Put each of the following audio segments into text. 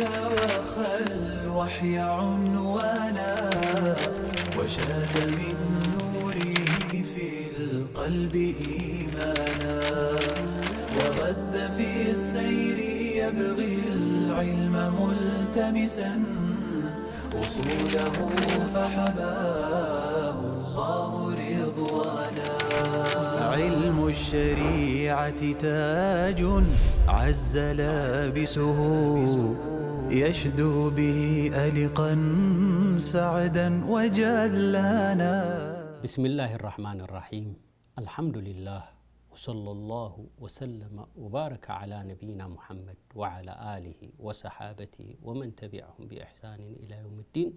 وخى الوحي عنوانا، وشاد من نوره في القلب إيمانا، وغذ في السير يبغي العلم ملتمسا، أصوله فحباه الله رضوانا. علم الشريعة تاج عز لابسه، يشدو به ألقا سعدا وجلانا. بسم الله الرحمن الرحيم. الحمد لله، وصلى الله وسلم وبارك على نبينا محمد وعلى آله وصحابته ومن تبعهم بإحسان إلى يوم الدين.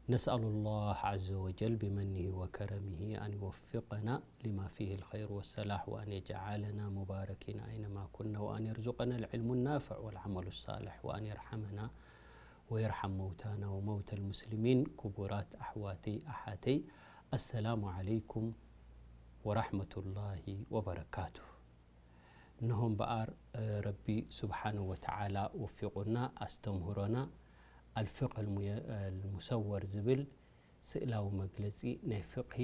نسأل الله عز وجل بمنه وكرمه أن يوفقنا لما فيه الخير والصلاح، وأن يجعلنا مباركين أينما كنا، وأن يرزقنا العلم النافع والعمل الصالح، وأن يرحمنا ويرحم موتانا وموتى المسلمين. ክቡራት ኣሕዋተይ ኣሓተይ፣ السلام عليكم ورحمة الله وبركاته። እነሆ እምበኣር፣ እ፣ ረቢ ስብሓንሁ ወተዓላ ወፊቑና፣ ኣስተምህሮና ኣልፍቅህ ኣልሙየ-፣ ኣልሙሰወር ዝብል ስእላዊ መግለጺ ናይ ፍቅሂ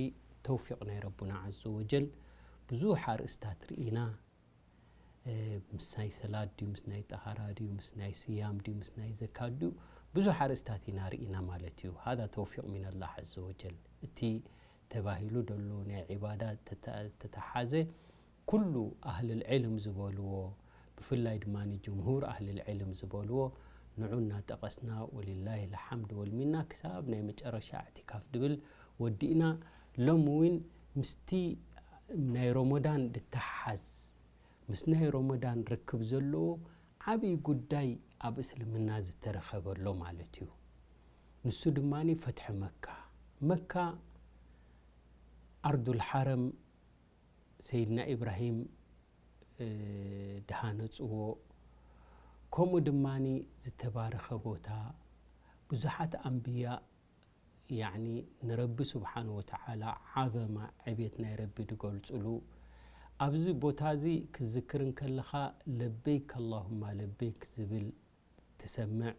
ተውፊቕ ናይ ረቡና ዓዘ ወጀል ብዙሕ ኣርእስታት ርኢና። እ፣ ምስ ናይ ሰላት ድዩ፣ ምስ ናይ ጠሃራ ድዩ፣ ምስ ናይ ስያም ድዩ፣ ምስ ናይ ዘካት ድዩ፣ ብዙሕ ኣርእስታት ኢና ርኢና ማለት እዩ። ሃዛ ተውፊቕ ሚነላህ ዓዘ ወጀል። እቲ ተባሂሉ ደሎ ናይ ዒባዳ ተተ-፣ ተተሓዘ ኩሉ ኣህልል ዕልም ዝበልዎ፣ ብፍላይ ድማ ጅምሁር ኣህልል ዕልም ዝበልዎ፣ ንዑ እናጠቐስና ወሊላሂ ልሓምድ ወልሚና ክሳብ ናይ መጨረሻ እዕቲካፍ ድብል ወዲእና። ሎሚ እውን ምስቲ ናይ ሮሞዳን ድተሓዝ፣ ምስ ናይ ሮሞዳን ርክብ ዘለዎ ዓብዪ ጉዳይ ኣብ እስልምና ዝተረኸበ ኣሎ ማለት እዩ። ንሱ ድማ ፈትሒ መካ። መካ ዓርዱል ሓረም ሰይድና ኢብራሂም፣ እ፣ ድሃነጽዎ፣ ከምኡ ድማ ዝተባረኸ ቦታ፣ ብዙሓት ኣንብያ፣ ያዕኒ ንረቢ ስብሓን ወተዓላ ዓዘማ፣ ዕብየት ናይ ረቢ ድገልጽሉ፣ ኣብዚ ቦታ እዚ ክዝክር እንከለኻ ለበይክ ኣላሁማ ለበይክ ዝብል ትሰምዕ።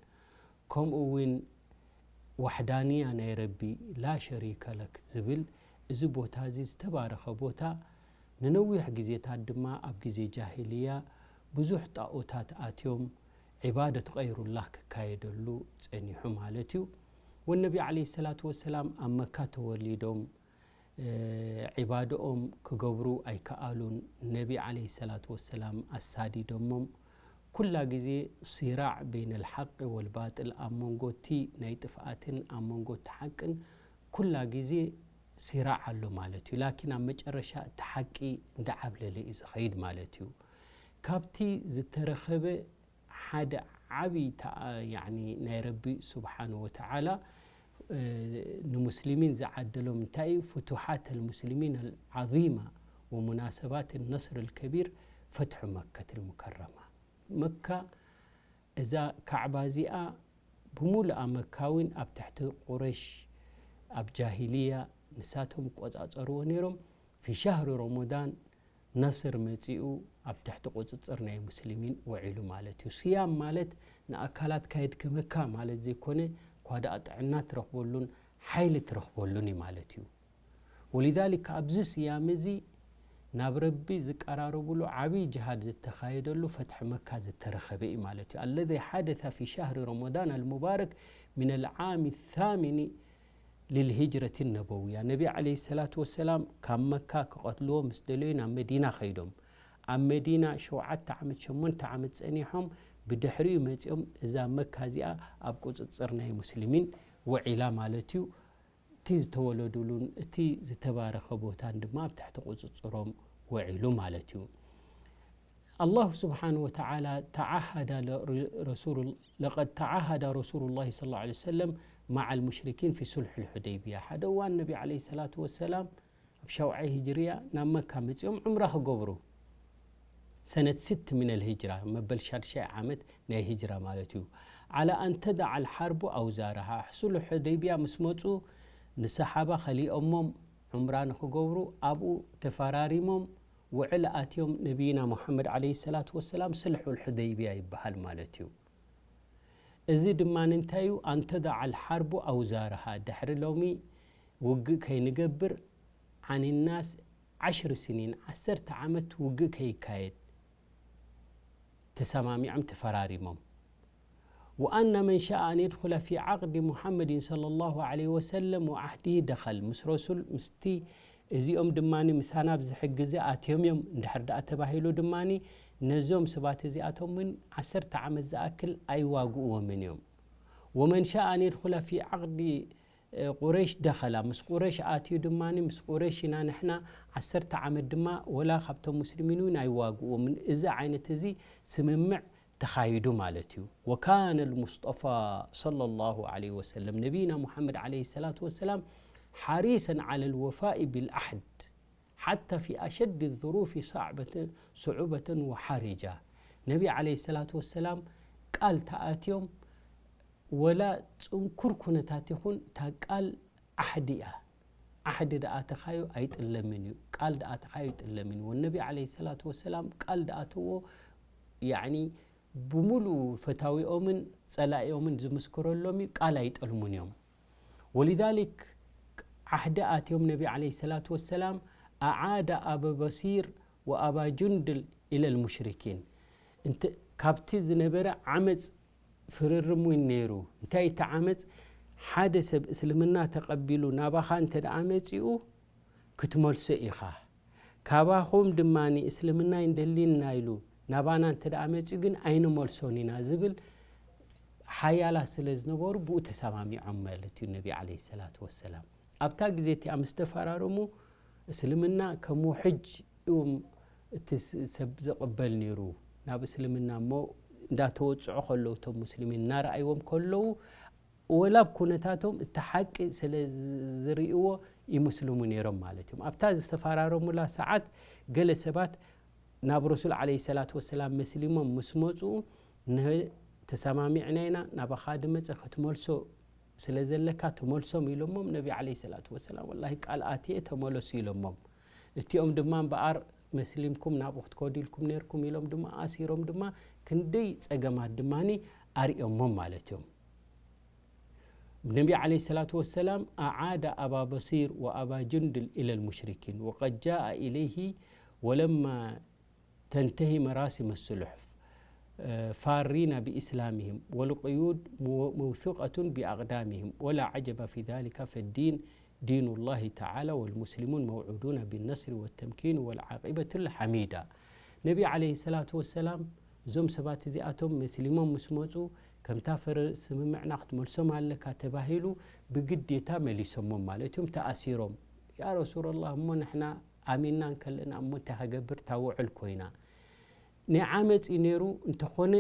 ከምኡ እውን ዋሕዳንያ ናይ ረቢ ላ ሸሪከ ለክ ዝብል፣ እዚ ቦታ እዚ ዝተባረኸ ቦታ፣ ንነዊሕ ግዜታት ድማ ኣብ ግዜ ጃሂልያ ብዙሕ ጣኦታት ኣትዮም ዒባደት ገይሩላህ ክካየደሉ ጸኒሑ ማለት እዩ። ወነቢ ዓለይሂ ሰላቱ ወሰላም ኣብ መካ ተወሊዶም፣ ዒባድኦም ክገብሩ ኣይከኣሉን። ነቢ ዓለይሂ ሰላቱ ወሰላም ኣሳዲዶሞም። ኩላ ግዜ ሲራዕ በይነል ሓቂ ወልባጥል፣ ኣብ መንጎ እቲ ናይ ጥፍኣትን ኣብ መንጎ እቲ ሓቅን ኩላ ግዜ ሲራዕ ኣሎ ማለት እዩ። ላኪን ኣብ መጨረሻ እቲ ሓቂ እንዳዓብለለ እዩ ዝኸይድ ማለት እዩ። ካብቲ ዝተረኸበ ሓደ ዓብዪ ተኣ-፣ ያዕኒ ናይ ረቢ ስብሓን ወተዓላ፣ እ፣ ንሙስሊሚን ዝዓደሎም እንታይ እዩ? ፍቱሓት ኣልሙስሊሚን ኣልዓዚማ ወሙናሰባት ነስር ኣልከቢር ፈትሑ መከት ኣልሙከረማ። መካ፣ እዛ ካዕባ እዚኣ ብምሉኣ መካዊን ኣብ ትሕቲ ቁረሽ ኣብ ጃሂልያ ንሳቶም ይቆጻጸርዎ ነይሮም። ፊ ሻህሪ ረመዳን ነስር መጺኡ ኣብ ትሕቲ ቁጽጽር ናይ ሙስሊሚን ውዒሉ ማለት እዩ። ስያም ማለት ንኣካላትካ የድክመካ ማለት ዘይኮነ፣ እኳ ደኣ ጥዕና ትረኽበሉን ሓይሊ ትረኽበሉን እዩ ማለት እዩ። ወሊዛሊክ ኣብዚ ስያም እዚ ናብ ረቢ ዝቀራረብሉ ዓብዪ ጅሃድ ዝተኻየደሉ ፈትሒ መካ ዝተረኸበ እዩ ማለት እዩ። الذي حدث في شهر رمضان المبارك من العام الثامن للهجرة النبوية። ነቢ ዓለይሂ ሰላቱ ወሰላም ካብ መካ ክቐትልዎ ምስ ደለዩ ናብ መዲና ኸይዶም። ኣብ መዲና ሸውዓተ ዓመት፣ ሸሞንተ ዓመት ጸኒሖም፣ ብድሕሪኡ መጺኦም እዛ መካ እዚኣ ኣብ ቁጽጽር ናይ ሙስሊሚን ውዒላ ማለት እዩ። እቲ ዝተወለዱሉን እቲ ዝተባረኸ ቦታን ድማ ኣብ ትሕቲ ቁጽጽሮም ውዒሉ ማለት እዩ። ኣላሁ ስብሓን ወተዓላ ተዓሃዳ ለ-፣ ረሱሉ፣ ለቀድ ተዓሃዳ ረሱሉላሂ ሰለላሁ ዐለይሂ ወሰለም መዓል ሙሽሪኪን ፊ ሱልሑል ሑደይቢያ። ሓደ እዋን ነቢ ዐለይሂ ሰላቱ ወሰላም ኣብ ሻውዓይ ሂጅርያ ናብ መካ መጺኦም ዑምራ ክገብሩ። ሰነት ስት ሚነል ሂጅራ፣ መበል ሻድሻይ ዓመት ናይ ሂጅራ ማለት እዩ። ዓላ ኣን ተደዓ ኣልሓርቡ ኣውዛርሃ፣ ሕሱል ሑደይቢያ ምስ መጹ ንሰሓባ ከሊኦሞም ዑምራ ንኽገብሩ ኣብኡ ተፈራሪሞም ውዕል ኣትዮም። ነቢይና ሙሓመድ ዓለይሂ ሰላቱ ወሰላም ስልሑል ሑደይቢያ ይበሃል ማለት እዩ። እዚ ድማ እንታይ እዩ? ኣንተዳዓ ልሓርቡ ኣውዛርሃ፣ ድሕሪ ሎሚ ውግእ ከይንገብር፣ ዓን ናስ ዓሽር ስኒን፣ ዓሰርተ ዓመት ውግእ ከይካየድ ተሰማሚዖም፣ ተፈራሪሞም። ወኣነ መን ሻእ ኣን የድኹለ ፊ ዓቕዲ ሙሓመድን ሰለላሁ ዐለይሂ ወሰለም ወዓህዲሂ ደኸል፣ ምስ ረሱል ምስቲ እዚኦም ድማ ምሳና ኣብዚ ሕጊ እዚ ኣትዮም እዮም እንድሕር ደኣ ተባሂሉ ድማ ነዞም ሰባት እዚኣቶም እውን ዓሰርተ ዓመት ዝኣክል ኣይዋግእዎምን እዮም። ወመን ሻእ ኣን የድኹለ ፊ ዓቕዲ ቁረይሽ ደኸላ፣ ምስ ቁረይሽ ኣትዩ ድማ ምስ ቁረይሽ ኢና ንሕና ዓሰርተ ዓመት ድማ ወላ ካብቶም ሙስሊሚን እውን ኣይዋግእዎምን። እዚ ዓይነት እዚ ስምምዕ ተኻይዱ ማለት እዩ። ወካነ ልሙስጠፋ ሰለላሁ ዐለይሂ ወሰለም፣ ነቢይና ሙሓመድ ዐለይሂ ሰላቱ ወሰላም፣ ሓሪሰን ዐለ ልወፋኢ ብልዓህድ ሓታ ፊ ኣሸድ ዙሩፊ ሳዕበትን ስዑበተን ወሓሪጃ። ነቢ ዐለይሂ ሰላቱ ወሰላም ቃል ተኣትዮም፣ ወላ ጽንኩር ኩነታት ይኹን፣ እታ ቃል ዓህዲ እያ። ዓህዲ ደኣተኻዮ ኣይጥለምን እዩ፣ ቃል ደኣተኻዮ ኣይጥለምን እዩ። ወነቢ ዐለይሂ ሰላቱ ወሰላም ቃል ደኣተዎ፣ ያዕኒ፣ ብምሉእ ፈታዊኦምን ጸላኢኦምን ዝምስክረሎም እዩ፣ ቃል ኣይጠልሙን እዮም። ወሊዛሊክ፣ ዓህዲ ኣትዮም ነቢ ዐለይሂ ሰላቱ ወሰላም፣ ኣዓደ ኣባ በሲር ወኣባ ጁንድል ኢለል ሙሽሪኪን። እንተ-፣ ካብቲ ዝነበረ ዓመጽ ፍርርም እውን ነይሩ። እንታይ እቲ ዓመጽ? ሓደ ሰብ እስልምና ተቐቢሉ ናባኻ እንተ ደኣ መጺኡ፣ ክትመልሶ ኢኻ። ካባኹም ድማ እስልምና ኣይንደልን ኢና ኢሉ ናባና እንተ ደኣ መጺኡ ግን ኣይንመልሶን ኢና ዝብል ሓያላት ስለ ዝነበሩ ብኡ ተሰማሚዖም ማለት እዩ ነቢ ዐለይሂ ሰላቱ ወሰላም። ኣብታ ግዜ እቲኣ ምስ ተፈራረሙ እስልምና ከም ውሕጅ እዮም እቲ ስ-፣ ሰብ ዝቕበል ነይሩ ናብ እስልምና እሞ እንዳተወጽዑ ከለዉ እቶም ሙስሊሚን እናረኣይዎም ከለዉ ወላ ኣብ ኩነታቶም እቲ ሓቂ ስለ ዝ-፣ ዝርእይዎ ይምስልሙ ነይሮም ማለት እዮም። ኣብታ ዝተፈራረሙላ ሰዓት ገለ ሰባት ናብ ረሱል ዐለይሂ ሰላቱ ወሰላም መስሊሞም ምስ መጹ፣ ንህ-፣ ተሰማሚዕና ኢና፣ ናባኻ ድመጸ ክትመልሶ ስለ ዘለካ ትመልሶም ኢሎሞም። ነቢ ዐለይሂ ሰላቱ ወሰላም፣ "ወላሂ ቃል ኣትየ፣ ተመለሱ" ኢሎሞም። እቲኦም ድማ እምበኣር መስሊምኩም ናብኡ ክትከዱ ኢልኩም ነይርኩም ኢሎም ድማ ኣሲሮም ድማ ክንደይ ጸገማት ድማኒ ኣርእዮሞም ማለት እዮም። ነቢ ዐለይሂ ሰላቱ ወሰላም ኣዓደ ኣባ በሲር ወኣባ ጁንድል ኢለል ሙሽሪኪን ወቀድ ጃአ ኢለይሂ ወለማ ተንተሂ መራሲመ ሱሉሕ ፋሪና ብኢስላሚሂም ወልቅዩድ መውሱቀቱን ብኣቅዳሚሂም ወላ ዐጀበ ፊ ዛሊከ ፈዲን ዲኑላሂ ተዓላ ወልሙስሊሙን መውዑዱነ ቢነስሪ ወተምኪን ወልዓቂበቱ ልሓሚዳ። ነቢ ዐለይሂ ሰላቱ ወሰላም እዞም ሰባት እዚኣቶም መስሊሞም ምስ መጹ ከምታ ፈረ ስምምዕና ክትመልሶም ኣለካ ተባሂሉ ብግዴታ መሊሶሞም ማለት እዮም። ተኣሲሮም፣ ያ ረሱለላህ፣ እሞ ንሕና ኣሚንና እንከለና እሞ እንታይ ክገብር? እታ ውዕል ኮይና። ናይ ዓመጽ እዩ ነይሩ። እንተኾነ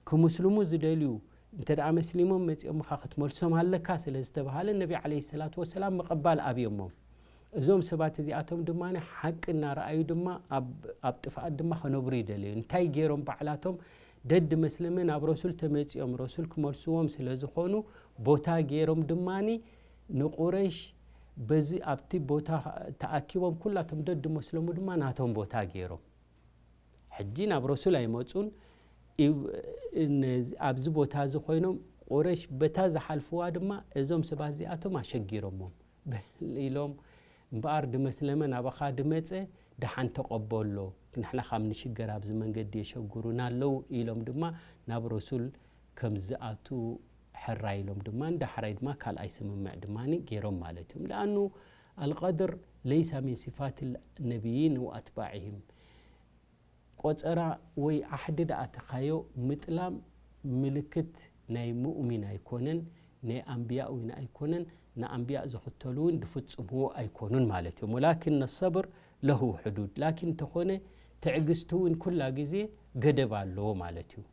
ክምስልሙ ዝደልዩ እንተ ደኣ መስሊሞም መጺኦምኻ ክትመልሶም ኣለካ ስለ ዝተባሃለ ነቢ ዐለይሂ ሰላቱ ወሰላም ምቕባል ኣብዮሞም። እዞም ሰባት እዚኣቶም ድማ ሓቂ እናረኣዩ ድማ ኣብ፣ ኣብ ጥፍኣት ድማ ከነብሩ ይደለዩ። እንታይ ገይሮም ባዕላቶም ደድ መስለመ ናብ ረሱል ተመጺኦም ረሱል ክመልስዎም ስለ ዝኾኑ ቦታ ገይሮም ድማኒ ንቁረይሽ በዚ ኣብቲ ቦታ ተኣኪቦም ኩላቶም ደድ መስለሙ ድማ ናቶም ቦታ ገይሮም። ሕጂ ናብ ረሱል ኣይመጹን። ኢብ-፣ ነዚ-፣ ኣብዚ ቦታ እዚ ኮይኖም ቁረይሽ በታ ዝሓልፍዋ ድማ እዞም ሰባት እዚኣቶም ኣሸጊሮሞም። በል ኢሎም እምበኣር ድመስለመ ናባኻ ድመጸ ደሓን ተቐበሎ፣ ንሕና ካብ ንሽገር ኣብዚ መንገዲ የሸግሩና ኣለዉ ኢሎም ድማ ናብ ረሱል ከም ዝኣቱ ሕራይ ኢሎም ድማ ንዳሕራይ ድማ ካልኣይ ስምምዕ ድማ ገይሮም ማለት እዮም። ለኣኑ ኣልቀድር ለይሳ ሚን ሲፋት ነቢይን ወኣትባዕህም። ቆጸራ ወይ ዓሕዲ ደኣተኻዮ ምጥላም ምልክት ናይ ሙእሚን ኣይኮነን፣ ናይ ኣንብያ እውን ኣይኮነን፣ ንኣንብያ ዝኽተሉ እውን ድፍጽምዎ ኣይኮኑን ማለት እዮም። ወላኪን ሰብር ለሁ ሕዱድ፣ ላኪን እንተኾነ ትዕግስቲ እውን ኩላ ግዜ ገደብ ኣለዎ ማለት እዩ።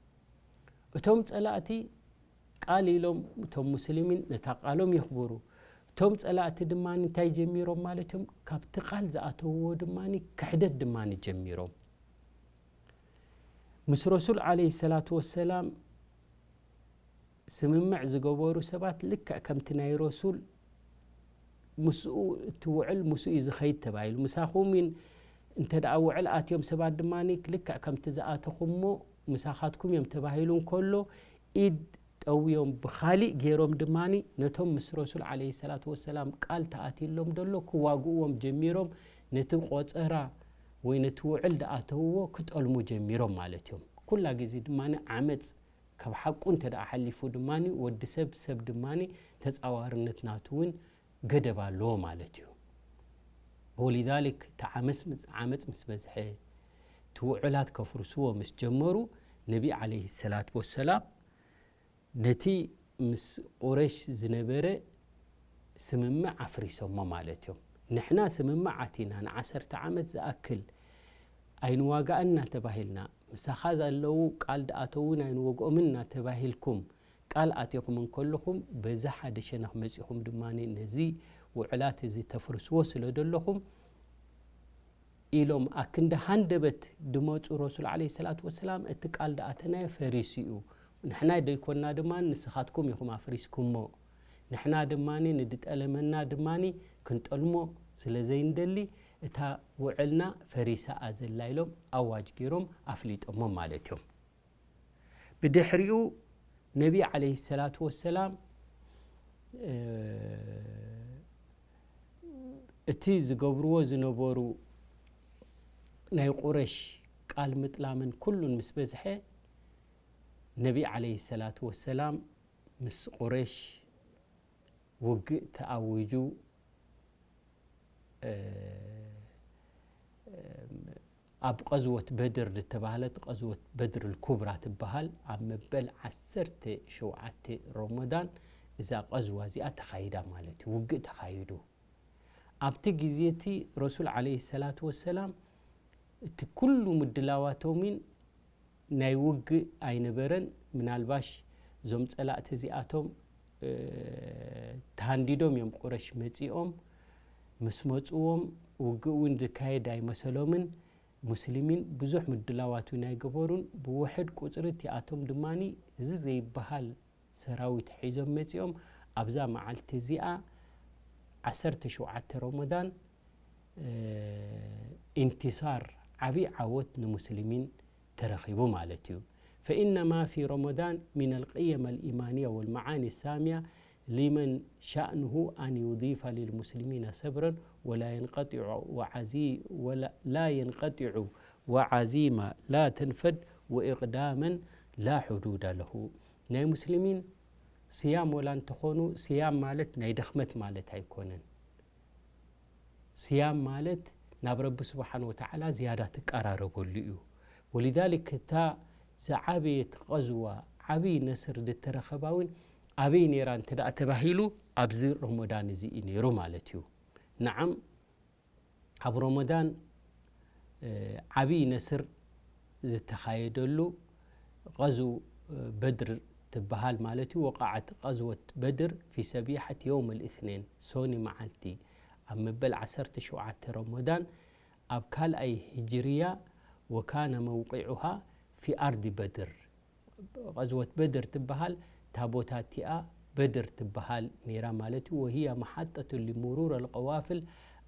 እቶም ጸላእቲ ቃል ኢሎም፣ እቶም ሙስሊሚን ነታ ቃሎም የኽብሩ። እቶም ጸላእቲ ድማ እንታይ ጀሚሮም ማለት እዮም? ካብቲ ቃል ዝኣተውዎ ድማ ክሕደት ድማ ጀሚሮም። ምስ ረሱል ዓለይሂ ሰላቱ ወሰላም ስምምዕ ዝገበሩ ሰባት ልክዕ ከምቲ ናይ ረሱል ምስኡ እቲ ውዕል ምስኡ እዩ ዝኸይድ ተባሂሉ። ምሳኹም ኢን እንተ ደኣ ውዕል ኣትዮም ሰባት ድማ ልክዕ ከምቲ ዝኣተኹሞ ምሳኻትኩም እዮም ተባሂሉ እንከሎ ኢድ ጠውዮም ብኻሊእ ገይሮም ድማ ነቶም ምስ ረሱል ዓለይሂ ሰላቱ ወሰላም ቃል ተኣትዩሎም ደሎ ክዋግእዎም ጀሚሮም ነቲ ቆጸራ ወይ ነቲ ውዕል ዝኣተውዎ ክጠልሙ ጀሚሮም ማለት እዮም። ኩላ ግዜ ድማ ዓመጽ ካብ ሓቁ እንተ ደኣ ሓሊፉ ድማ ወዲ ሰብ ሰብ ድማ ተጻዋርነት ናቱ እውን ገደብ ኣለዎ ማለት እዩ። ወሊዛሊክ እቲ ዓመስ ምስ- ዓመጽ ምስ በዝሐ እቲ ውዕላት ከፍርስዎ ምስ ጀመሩ ነቢ ዓለይሂ ሰላት ወሰላም ነቲ ምስ ቁረሽ ዝነበረ ስምምዕ ኣፍሪሶሞ ማለት እዮም። ንሕና ስምምዕ ኣቲና ንዓሰርተ ዓመት ዝኣክል ኣይንዋጋእን እናተባሂልና ምሳኻ ዘለዉ ቃል ድኣተውን ኣይንወግኦምን እናተባሂልኩም ቃል ኣቲኹም እንከለኹም በዚ ሓደ ሸነኽ መጺኹም ድማ ነዚ ውዕላት እዚ ተፍርስዎ ስለ ዘለኹም ኢሎም ኣክንዲ ሃንደበት ድመፁ ረሱል ዓለይሂ ሰላቱ ወሰላም እቲ ቃል ድኣተናዮ ፈሪሱ እዩ። ንሕና ደይኮና ድማ ንስኻትኩም ኢኹም ኣፍሪስኩሞ። ንሕና ድማ ንድጠለመና ድማ ክንጠልሞ ስለ ዘይንደሊ እታ ውዕልና ፈሪሳ እያ ዘላ ኢሎም ኣዋጅ ገይሮም ኣፍሊጦሞም ማለት እዮም። ብድሕሪኡ ነቢ ዓለይሂ ሰላቱ ወሰላም እቲ ዝገብርዎ ዝነበሩ ናይ ቁረሽ ቃል ምጥላምን ኩሉን ምስ በዝሐ ነቢ ዓለይሂ ሰላቱ ወሰላም ምስ ቁረሽ ውግእ ተኣዊጁ ኣብ ቀዝወት በድር ዝተባህለት ቀዝወት በድር ልኩብራ ትበሃል ኣብ መበል ዓሰርተ ሸውዓተ ሮሞዳን እዛ ቀዝዋ እዚኣ ተኻይዳ ማለት እዩ። ውግእ ተኻይዱ። ኣብቲ ግዜ እቲ ረሱል ዓለይሂ ሰላቱ ወሰላም እቲ ኩሉ ምድላዋቶምን ናይ ውግእ ኣይነበረን። ምናልባሽ እዞም ጸላእቲ እዚኣቶም ተሃንዲዶም እዮም ቁረሽ መጺኦም። ምስ መጽዎም ውግእ እውን ዝካየድ ኣይመሰሎምን። ሙስሊሚን ብዙሕ ምድላዋት እውን ኣይገበሩን። ብውሕድ ቁጽሪ እቲኣቶም ድማ እዚ ዘይበሃል ሰራዊት ሒዞም መጺኦም። ኣብዛ መዓልቲ እዚኣ ዓሰርተ ሸውዓተ ሮሞዳን ኢንቲሳር ዓብዪ ዓወት ንሙስሊሚን ተረኺቡ ማለት እዩ። فإن ما في رمضان من القيم الإيمانية والمعاني السامية لمن شأنه أن يضيف للمسلمين صبرا ولا ينقطع وعزي ولا لا ينقطع وعزيمة لا تنفد وإقداما لا حدود له። ናይ ሙስሊሚን ስያም ወላ እንተኾኑ ስያም ማለት ናይ ድኽመት ማለት ኣይኮነን። ስያም ማለት ናብ ረቢ ስብሓን ወተዓላ ዝያዳ ትቀራረበሉ እዩ። ወሊዛሊክ እታ ዝዓበየት ቀዝዋ ዓብዪ ነስር ዝተረኸባ እውን ኣበይ ነይራ እንተ ደኣ ተባሂሉ ኣብዚ ረመዳን እዚ እዩ ነይሩ ማለት እዩ። ነዓም ኣብ ረመዳን ዓብዪ ነስር ዝተኻየደሉ ቀዝው በድር ትበሃል ማለት እዩ። ወቃዓት ቀዝወት በድር ፊ ሰቢሐት የውም ልእትኔን ሶኒ መዓልቲ ኣብ መበል ዓሰርተ ሸውዓተ ረመዳን ኣብ ካልኣይ ሂጅርያ ወካነ መውቂዑሃ ፊ ኣርዲ በድር ቀዝወት በድር ትበሃል እታ ቦታ እቲኣ በድር ትበሃል ነይራ ማለት እዩ። وهي محطة لمرور القوافل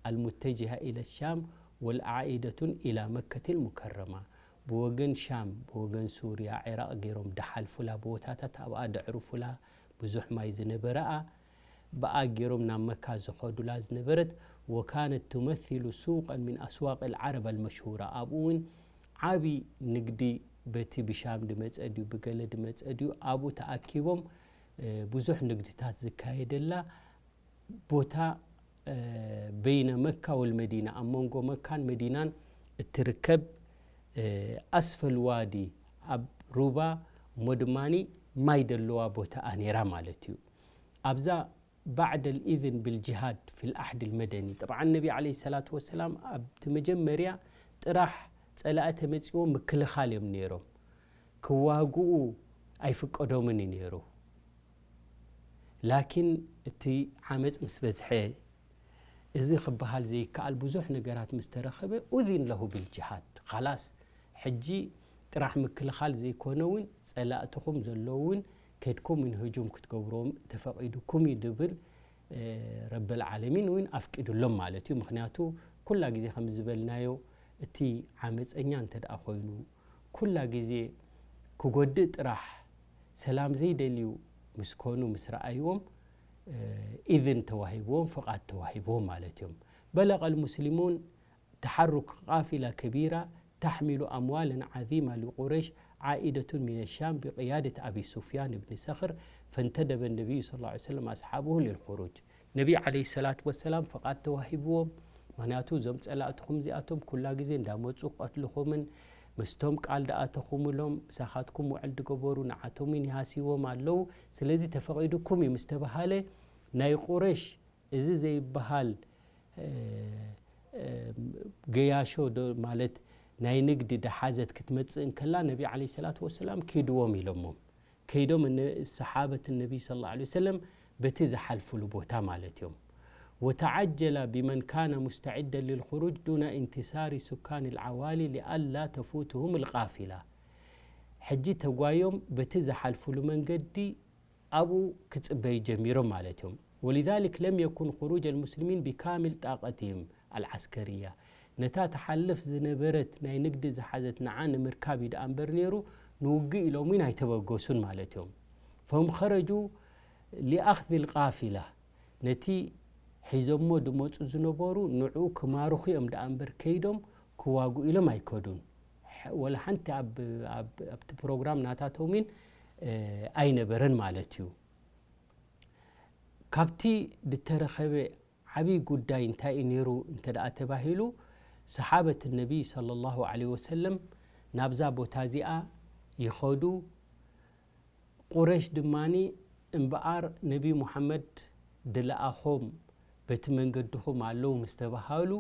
المتجهة إلى الشام والعائدة إلى مكة المكرمة ብወገን ሻም ብወገን ሱርያ ዒራቕ ገይሮም ድሓልፉላ ቦታታት ኣብኣ ደዕርፉላ ብዙሕ ማይ ዝነበረኣ ብኣ ገይሮም ናብ መካ ዝኸዱላ ዝነበረት وكانت تمثل سوقا من أسواق العرب المشهورة ኣብኡ እውን ዓቢ ንግዲ በቲ ብሻም ድመጸ ድዩ ብገለ ድመጸ ድዩ ኣብኡ ተኣኪቦም ብዙሕ ንግድታት ዝካየደላ ቦታ በይነ መካ ወልመዲና ኣብ መንጎ መካን መዲናን እትርከብ ኣስፈል ዋዲ ኣብ ሩባ እሞ ድማኒ ማይ ደለዋ ቦታ ነይራ ማለት እዩ። ኣብዛ بعد الإذن بالجهاد في العهد المدني طبعا ነቢ عليه الصلاة والسلام ኣብቲ መጀመርያ ጥራሕ ጸላኢ ተመጺዎም ምክልኻል እዮም ነይሮም። ክዋግኡ ኣይፍቀዶምን እዩ ነይሩ። ላኪን እቲ ዓመጽ ምስ በዝሐ እዚ ክበሃል ዘይከኣል ብዙሕ ነገራት ምስ ተረኸበ ኡዚን ለሁ ብልጅሃድ ኻላስ ሕጂ ጥራሕ ምክልኻል ዘይኮነ እውን ጸላእትኹም ዘለዉ እውን ከድኩም ንህጁም ክትገብርዎም ተፈቒዱኩም እዩ ድብል ረበል ዓለሚን እውን ኣፍቂዱሎም ማለት እዩ። ምክንያቱ ኩላ ግዜ ከም ዝበልናዮ እቲ ዓመፀኛ እንተ ደኣ ኮይኑ ኩላ ግዜ ክጎድእ ጥራሕ ሰላም ዘይደልዩ ምስ ኮኑ ምስ ረኣይዎም፣ እ፣ ኢዝን ተዋሂብዎም፣ ፍቓድ ተዋሂብዎም ማለት እዮም። በለቐ ልሙስሊሙን ተሓሩክ ቃፊላ ከቢራ ተሕሚሉ ኣምዋለን ዓዚማ ሊቁረይሽ ዓኢደቱን ሚነ ሻም ብቅያደት ኣቢ ሱፍያን እብኒ ሰኽር ፈንተደበ ነቢዩ ሰለላሁ ዐለይሂ ወሰለም ኣስሓብሁ ሊልኹሩጅ። ነቢ ዓለይሂ ሰላቱ ወሰላም ፍቓድ ተዋሂብዎም። ምኽንያቱ እዞም ጸላእትኹም እዚኣቶም ኩላ ግዜ እንዳመጹ ክቐትልኹምን ምስቶም ቃል ደኣተኹምሎም ምሳኻትኩም ውዕል ድገበሩ ንዓቶም እውን ይሃስይዎም ኣለዉ። ስለዚ ተፈቒዱኩም እዩ ምስ ተባሃለ ናይ ቁረሽ እዚ ዘይበሃል፣ እ፣ እ፣ ገያሾ ዶ ማለት ናይ ንግዲ ደሓዘት ክትመጽእ እንከላ ነቢ ዓለይሂ ሰላቱ ወሰላም ኪድዎም ኢሎሞም። ከይዶም እነ-፣ ሰሓበት ነቢ ሰለላሁ ዐለይሂ ወሰለም በቲ ዝሓልፉሉ ቦታ ማለት እዮም። وتعجل بمن كان مستعدا للخروج دون انتصار سكان العوالي لئلا تفوتهم القافلة። ሕጂ ተጓዮም በቲ ዝሓልፉሉ መንገዲ ኣብኡ ክጽበዩ ጀሚሮም ማለት እዮም። ولذلك لم يكن خروج المسلمين بكامل طاقتهم العسكرية። ነታ ትሓልፍ ዝነበረት ናይ ንግዲ ዝሓዘት ንዓ ንምርካብ እዩ ደኣ እምበር ነይሩ፣ ንውግእ ኢሎም እውን ኣይተበገሱን ማለት እዮም። فهم خرجوا لأخذ القافلة። ነቲ ሒዞሞ ድመጹ ዝነበሩ ንዕኡ ክማርኹ እዮም ደኣ እምበር ከይዶም ክዋግኡ ኢሎም ኣይከዱን። ሐ-፣ ወላ ሓንቲ ኣብ፣ ኣብ፣ ኣብቲ ፕሮግራም ናታቶምን፣ እ፣ ኣይነበረን ማለት እዩ። ካብቲ ዝተረኸበ ዓብዪ ጉዳይ እንታይ እዩ ነይሩ እንተ ደኣ ተባሂሉ፣ ሰሓበት ነቢ ሰለላሁ ዐለይሂ ወሰለም ናብዛ ቦታ እዚኣ ይኸዱ። ቁረሽ ድማኒ እምበኣር ነቢ ሙሓመድ ድለኣኾም በቲ መንገድኹም ኣለዉ ምስ ተባሃሉ፣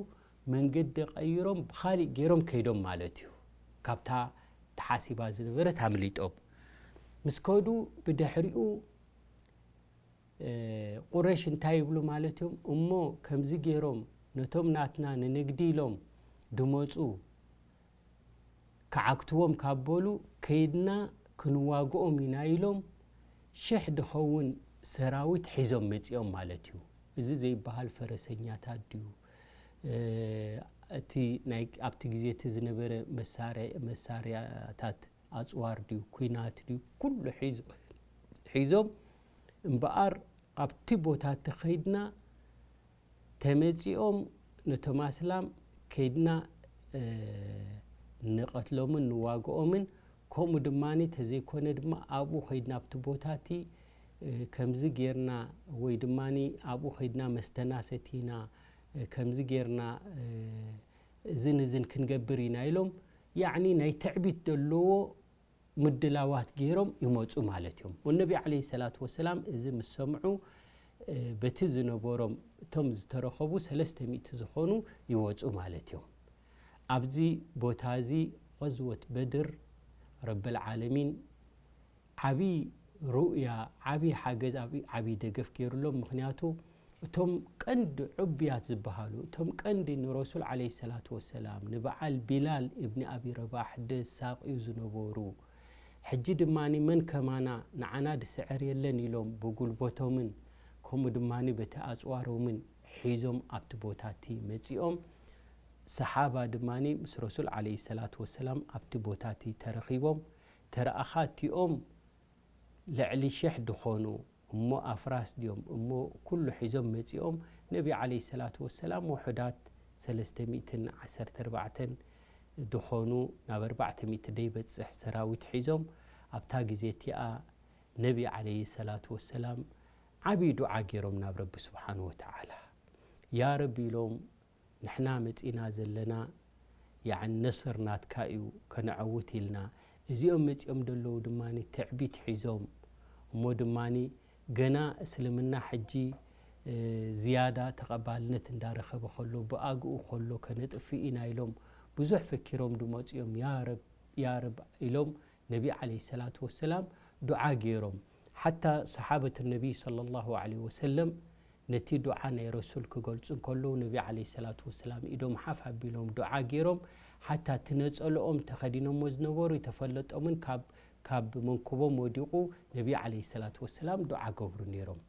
መንገዲ ቀይሮም ብኻሊእ ገይሮም ከይዶም ማለት እዩ። ካብታ ተሓሲባ ዝነበረት ኣምሊጦም ምስ ከዱ፣ ብድሕሪኡ፣ እ፣ ቁረሽ እንታይ ይብሉ ማለት እዮም? እሞ ከምዚ ገይሮም ነቶም ናትና ንንግዲ ኢሎም ድመጹ ክዓግትዎም ካብ በሉ፣ ከይድና ክንዋግኦም ኢና ኢሎም ሽሕ ድኸውን ሰራዊት ሒዞም መጺኦም ማለት እዩ። እዚ ዘይበሃል ፈረሰኛታት ድዩ? እ፣ እቲ ናይ፣ ኣብቲ ግዜ እቲ ዝነበረ መሳርያ-፣ መሳርያታት ኣጽዋር ድዩ? ኲናት ድዩ? ኩሉ ሒዞ-፣ ሒዞም እምበኣር ኣብቲ ቦታ እቲ ከይድና ተመጺኦም ነቶም ኣስላም ከይድና፣ እ፣ ንቐትሎምን ንዋግኦምን፣ ከምኡ ድማኒ ተዘይኮነ ድማ ኣብኡ ከይድና ኣብቲ ቦታ እቲ፣ እ፣ ከምዚ ጌርና ወይ ድማኒ ኣብኡ ከይድና መስተና ሰቲና፣ እ፣ ከምዚ ጌርና፣ እ፣ እዝን እዝን ክንገብር ኢና ኢሎም፣ ያዕኒ ናይ ትዕቢት ዘለዎ ምድላዋት ገይሮም ይመጹ ማለት እዮም። ወነቢ ዓለይሂ ሰላቱ ወሰላም እዚ ምስ ሰምዑ፣ እ፣ በቲ ዝነበሮም እቶም ዝተረኸቡ ሰለስተ ሚእቲ ዝኾኑ ይወጹ ማለት እዮም። ኣብዚ ቦታ እዚ ቐዝወት በድር ረበል ዓለሚን ዓብዪ ሩእያ፣ ዓብዪ ሓገዝ፣ ዓብዪ፣ ዓብዪ ደገፍ ገይሩሎም። ምኽንያቱ እቶም ቀንዲ ዕቡያት ዝበሃሉ፣ እቶም ቀንዲ ንረሱል ዓለይሂ ሰላቱ ወሰላም፣ ንበዓል ቢላል እብኒ ኣቢ ረባሕ ደሳቕዩ ዝነበሩ፣ ሕጂ ድማ መን ከማና ንዓና ድስዕር የለን ኢሎም ብጉልበቶምን ከምኡ ድማ በቲ ኣጽዋሮምን ሒዞም ኣብቲ ቦታ እቲ መጺኦም። ሰሓባ ድማ ምስ ረሱል ዓለይሂ ሰላቱ ወሰላም ኣብቲ ቦታ እቲ ተረኺቦም። ተረኣኻ እቲኦም ልዕሊ ሽሕ ድኾኑ እሞ ኣፍራስ ድዮም እሞ ኩሉ ሒዞም መጺኦም። ነቢ ዓለይሂ ሰላቱ ወሰላም ውሑዳት ሰለስተ ሚእትን ዓሰርተ ኣርባዕተን ድኾኑ ናብ ኣርባዕተ ሚእቲ ደይበጽሕ ሰራዊት ሒዞም። ኣብታ ግዜ እቲኣ ነቢ ዓለይሂ ሰላቱ ወሰላም ዓብዪ ዱዓ ገይሮም ናብ ረቢ ስብሓን ወተዓላ። ያ ረቢ ኢሎም፣ ንሕና መጺና ዘለና፣ ያዕኒ ነስር ናትካ እዩ፣ ከነዐውት ኢልና። እዚኦም መጺኦም ደለዉ ድማ ትዕቢት ሒዞም፣ እሞ ድማ ገና እስልምና ሕጂ፣ እ፣ ዝያዳ ተቐባልነት እንዳረኸበ ከሎ፣ ብኣግኡ ከሎ ከነጥፍእ ኢና ኢሎም ብዙሕ ፈኪሮም ድመጹ እዮም። ያ ረብ፣ ያ ረብ ኢሎም ነቢ ዓለይሂ ሰላቱ ወሰላም ዱዓ ገይሮም። ሓታ ሰሓበት ነቢ ሰለላሁ ዓለይሂ ወሰለም ነቲ ዱዓ ናይ ረሱል ክገልጹ እንከለዉ፣ ነቢ ዓለይሂ ሰላቱ ወሰላም ኢዶም ሓፍ ኣቢሎም ዱዓ ገይሮም። ሓታ እቲ ነጸልኦም ተኸዲኖሞ ዝነበሩ፣ ዝተፈለጦምን ካብ፣ ካብ መንኩቦም ወዲቑ፣ ነቢ ዓለይሂ ሰላቱ ወሰላም ዱዓ ገብሩ ነይሮም።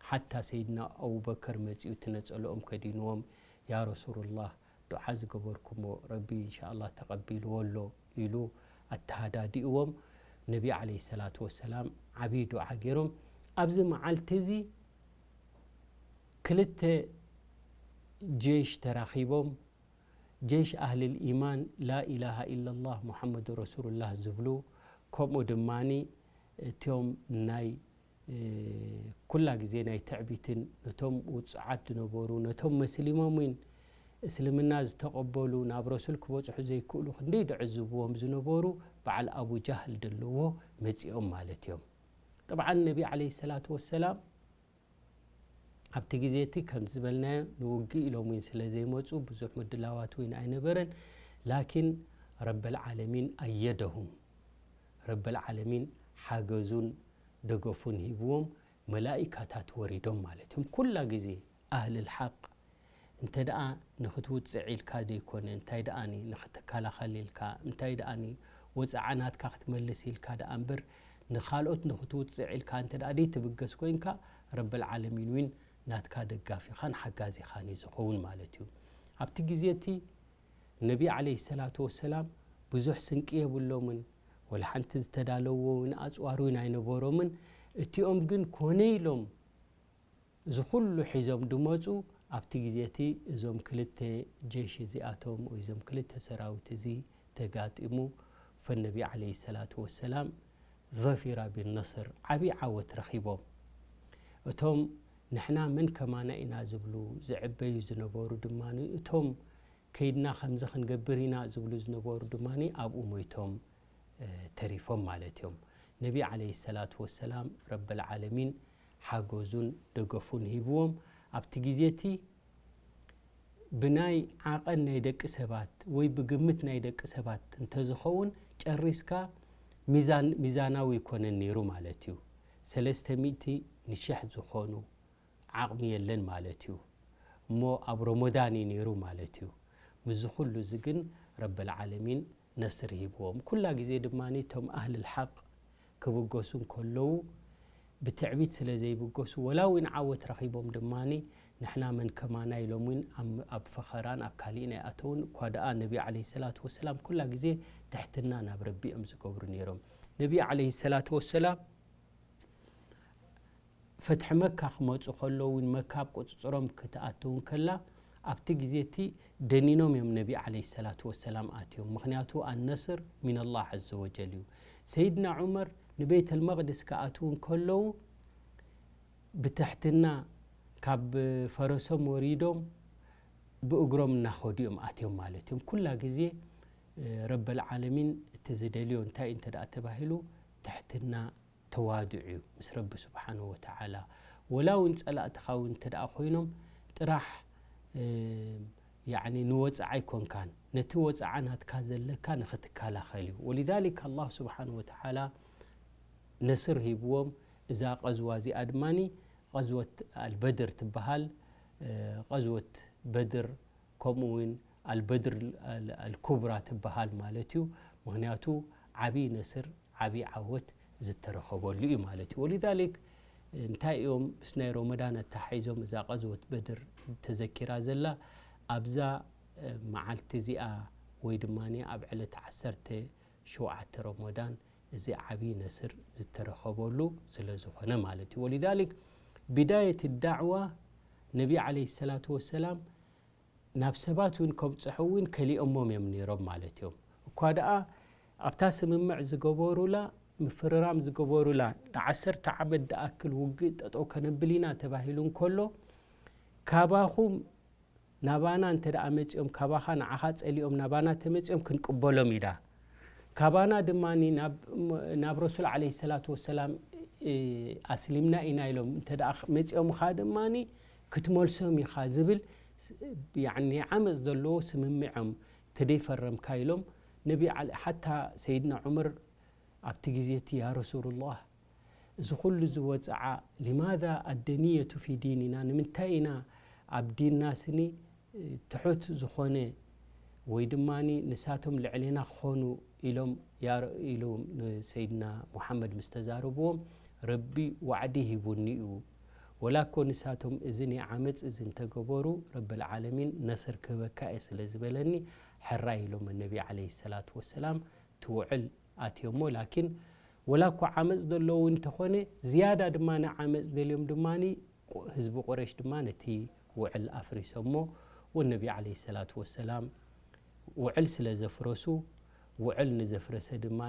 ሓታ ሰይድና ኣቡበከር መጺኡ እቲ ነጸልኦም ከዲንዎም፣ ያ ረሱሉላህ፣ ዱዓ ዝገበርኩሞ ረቢ እንሻኣላህ ተቐቢልዎ ኣሎ ኢሉ ኣተሃዳዲእዎም። ነቢ ዓለይሂ ሰላቱ ወሰላም ዓብዪ ዱዓ ገይሮም። ኣብዚ መዓልቲ እዚ ክልተ ጀይሽ ተራኺቦም፣ ጀይሽ ኣህልል ኢማን ላኢላሃ ኢላላህ ሙሓመዱ ረሱሉላህ ዝብሉ፣ ከምኡ ድማኒ እቲኦም ናይ ኩላ ግዜ ናይ ትዕቢትን ነቶም ውጹዓት ዝነበሩ፣ ነቶም መስሊሞም እውን እስልምና ዝተቐበሉ፣ ናብ ረሱል ክበጽሑ ዘይክእሉ ክንደይ ድዕዝብዎም ዝነበሩ በዓል ኣቡ ጃህል ደለዎ መጺኦም ማለት እዮም። ጥብዓን ነቢ ዓለይሂ ሰላቱ ወሰላም ኣብቲ ግዜ እቲ ከም ዝበልናዮ ንውግእ ኢሎም እውን ስለ ዘይመጹ ብዙሕ ምድላዋት እውን ኣይነበረን። ላኪን ረበል ዓለሚን ኣየደሁም፣ ረበል ዓለሚን ሓገዙን ደገፉን ሂብዎም፣ መላኢካታት ወሪዶም ማለት እዮም። ኩላ ግዜ ኣህልል ሓቅ እንተ ደኣ ንኽትውጽዕ ኢልካ ዘይኮነ፣ እንታይ ደኣኒ ንኽትከላኸል ኢልካ፣ እንታይ ደኣኒ ወጽዓ ናትካ ክትመልስ ኢልካ ደኣ እምበር፣ ንኻልኦት ንኽትውጽዕ ኢልካ እንተ ደኣ ዘይትብገስ ኮይንካ፣ ረበል ዓለሚን እውን ናትካ ደጋፊኻን ሓጋዚኻን እዩ ዝኸውን ማለት እዩ። ኣብቲ ግዜ እቲ ነቢ ዓለይሂ ሰላቱ ወሰላም ብዙሕ ስንቂ የብሎምን፣ ወላ ሓንቲ ዝተዳለዎ እውን ኣጽዋር እውን ኣይነበሮምን። እቲኦም ግን ኮነ ኢሎም እዚ ኩሉ ሒዞም ድመጹ። ኣብቲ ግዜ እቲ እዞም ክልተ ጀይሽ እዚኣቶም ወይ እዞም ክልተ ሰራዊት እዚ ተጋጢሙ፣ ፈነቢ ዓለይሂ ሰላቱ ወሰላም ዘፊራ ቢነስር፣ ዓብዪ ዓወት ረኺቦም። እቶም ንሕና መን ከማና ኢና ዝብሉ ዝዕበዩ ዝነበሩ ድማ እቶም ከይድና ከምዚ ክንገብር ኢና ዝብሉ ዝነበሩ ድማ ኣብኡ ሞይቶም እ፣ ተሪፎም ማለት እዮም። ነቢ ዓለይሂ ሰላቱ ወሰላም ረበል ዓለሚን ሓገዙን ደገፉን ሂብዎም። ኣብቲ ግዜ እቲ ብናይ ዓቐን ናይ ደቂ ሰባት ወይ ብግምት ናይ ደቂ ሰባት እንተዝኸውን ጨሪስካ ሚዛን፣ ሚዛናዊ ይኮነን ነይሩ ማለት እዩ። ሰለስተ ሚእቲ ንሽሕ ዝኾኑ ዓቕሚ የለን ማለት እዩ። እሞ ኣብ ረመዳን እዩ ነይሩ ማለት እዩ። ምስዚ ኩሉ እዚ ግን ረበል ዓለሚን ነስር ሂብዎም። ኩላ ግዜ ድማ እቶም ኣህልል ሓቅ ክብገሱ እንከለዉ ብትዕቢት ስለ ዘይብገሱ፣ ወላ እውን ዓወት ረኺቦም ድማ ንሕና መን ከማና ኢሎም እውን ኣብ፣ ኣብ ፈኸራን ኣብ ካሊእን ኣይኣተውን። እኳ ደኣ ነቢ ዓለይሂ ሰላቱ ወሰላም ኩላ ግዜ ትሕትና ናብ ረቢ እዮም ዝገብሩ ነይሮም። ነቢ ዓለይሂ ሰላቱ ወሰላም ፈትሒ መካ ክመጹ ከለዉ እውን መካ ኣብ ቁጽጽሮም ክትኣትው እንከላ ኣብቲ ግዜ እቲ ደኒኖም እዮም ነቢ ዓለይሂ ሰላቱ ወሰላም ኣትዮም። ምኽንያቱ ኣነስር ሚነላህ ዐዘ ወጀል እዩ። ሰይድና ዑመር ንቤተል መቕድስ ክኣትዉ እንከለዉ ብትሕትና ካብ ፈረሶም ወሪዶም ብእግሮም እናኸዱ እዮም ኣትዮም ማለት እዮም። ኩላ ግዜ ረበል ዓለሚን እቲ ዝደልዮ እንታይ እንተ ደኣ ተባሂሉ ትሕትና ተዋዱዕ እዩ ምስ ረቢ ስብሓንሁ ወተዓላ። ወላ እውን ጸላእትኻ እውን እንተ ደኣ ኮይኖም ጥራሕ፣ እ፣ ያዕኒ ንወጽዓ ኣይኮንካን፣ ነቲ ወጽዓ ናትካ ዘለካ ንኽትከላኸል እዩ። ወሊዛሊክ ኣላህ ስብሓንሁ ወተዓላ ነስር ሂብዎም። እዛ ቐዝዋ እዚኣ ድማኒ ቐዝወት ኣልበድር ትበሃል። እ፣ ቐዝወት በድር ከምኡ እውን ኣልበድር ኣል-፣ ኣልኩብራ ትበሃል ማለት እዩ። ምኽንያቱ ዓብዪ ነስር፣ ዓብዪ ዓወት ዝተረኸበሉ እዩ ማለት እዩ። ወሊዛሊክ እንታይ እዮም ምስ ናይ ሮመዳን ኣተሓሒዞም እዛ ቐዝወት በድር ተዘኪራ ዘላ? ኣብዛ፣ እ፣ መዓልቲ እዚኣ ወይ ድማ ኣብ ዕለት ዓሰርተ ሸውዓተ ሮመዳን እዚ ዓብዪ ነስር ዝተረኸበሉ ስለ ዝኾነ ማለት እዩ። ወሊዛሊክ ቢዳየት ዳዕዋ ነቢ ዓለይሂ ሰላቱ ወሰላም ናብ ሰባት እውን ከብጽሑ እውን ከሊኦሞም እዮም ነይሮም ማለት እዮም። እኳ ደኣ ኣብታ ስምምዕ ዝገበሩላ፣ ምፍርራም ዝገበሩላ ንዓሰርተ ዓመት ዝኣክል ውግእ ጠጠው ከነብል ኢና ተባሂሉ እንከሎ፣ ካባኹም ናባና እንተ ደኣ መጺኦም፣ ካባኻ ንዓኻ ጸሊኦም ናባና ተመጺኦም ክንቅበሎም ኢና። ካባና ድማ ናብ፣ ናብ ረሱል ዓለይሂ ሰላቱ ወሰላም፣ እ፣ ኣስሊምና ኢና ኢሎም እንተ ደኣ መጺኦምኻ ድማ ክትመልሶም ኢኻ ዝብል ስ-፣ ያዕኒ ዓመጽ ዘለዎ ስምምዖም ተደይፈረምካ ኢሎም ነቢ ዓለ-፣ ሓታ ሰይድና ዑመር ኣብቲ ግዜ እቲ ያ ረሱሉላህ እዚ ኩሉ እዚ ወጽዓ ሊማዛ ኣደንየቱ ፊ ዲንና፣ ንምንታይ ኢና ኣብ ዲንና ስኒ ትሑት ዝኾነ ወይ ድማ ንሳቶም ልዕሌና ክኾኑ ኢሎም ያ-፣ ኢሉ ንሰይድና ሙሓመድ ምስ ተዛረብዎም ረቢ ዋዕዲ ሂቡኒ እዩ። ወላ እኮ ንሳቶም እዚ ናይ ዓመፅ እዚ እንተገበሩ ረብል ዓለሚን ነስር ክህበካ እየ ስለ ዝበለኒ ሕራይ ኢሎም ነቢ ዓለይሂ ሰላቱ ወሰላም ትውዕል ኣትዮሞ። ላኪን ወላ እኳ ዓመፅ ዘለዉ እንተኾነ ዝያዳ ድማ ንዓመፅ ደልዮም ድማ ህዝቢ ቁረሽ ድማ ነቲ ውዕል ኣፍሪሶሞ። ወነቢ ዓለይሂ ሰላቱ ወሰላም ውዕል ስለ ዘፍረሱ፣ ውዕል ንዘፍረሰ ድማ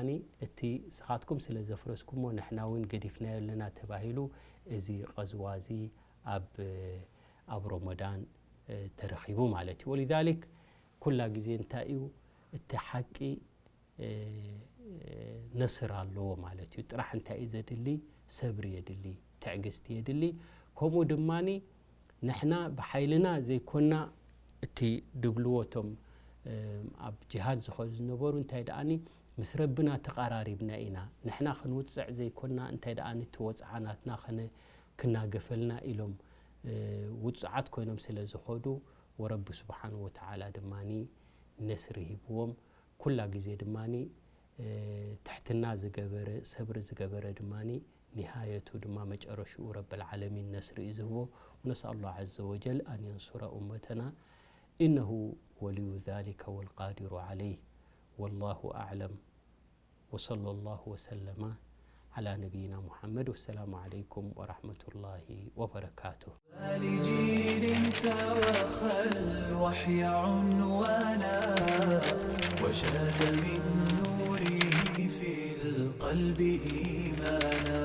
እቲ ስኻትኩም ስለ ዘፍረስኩሞ ንሕና እውን ገዲፍናዮ ኣለና ተባሂሉ። እዚ ቐዝዋ እዚ ኣብ ኣብ ሮመዳን ተረኺቡ ማለት እዩ። ወሊዛሊክ ኩላ ግዜ እንታይ እዩ እቲ ሓቂ ነስር ኣለዎ ማለት እዩ። ጥራሕ እንታይ እዩ ዘድሊ? ሰብሪ የድሊ፣ ትዕግስቲ የድሊ። ከምኡ ድማ ንሕና ብሓይልና ዘይኮና እቲ ድብልዎ እቶም ኣብ ጅሃድ ዝኸዱ ዝነበሩ እንታይ ደኣኒ ምስ ረብና ተቓራሪብና ኢና። ንሕና ክንውፅዕ ዘይኮና እንታይ ደኣኒ እቲ ወፅዓ ናትና ክነ ክናገፈልና ኢሎም ውፁዓት ኮይኖም ስለ ዝኸዱ ወረቢ ስብሓን ወተዓላ ድማ ነስሪ ሂብዎም። ኩላ ግዜ ድማ ትሕትና ዝገበረ ሰብሪ ዝገበረ ድማ ኒሃየቱ ድማ መጨረሽኡ ረብል ዓለሚን ነስሪ እዩ ዝህቦ። ونسأل الله عز وجل أن ينصر أمتنا إنه ولي ذلك والقادر عليه. والله أعلم. وصلى الله وسلم على نبينا محمد. والسلام عليكم ورحمة الله وبركاته. لجيل توخى الوحي عنوانا، وشاد من نوره في القلب إيمانا،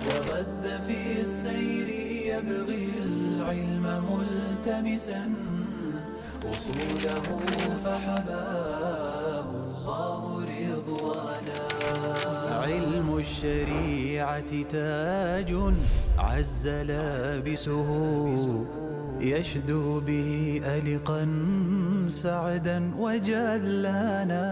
وغذ في السير يبغي العلم ملتمسا، أصوله فحباه الله رضوانا. علم الشريعة تاج عز لابسه، يشدو به ألقا سعدا وجلانا.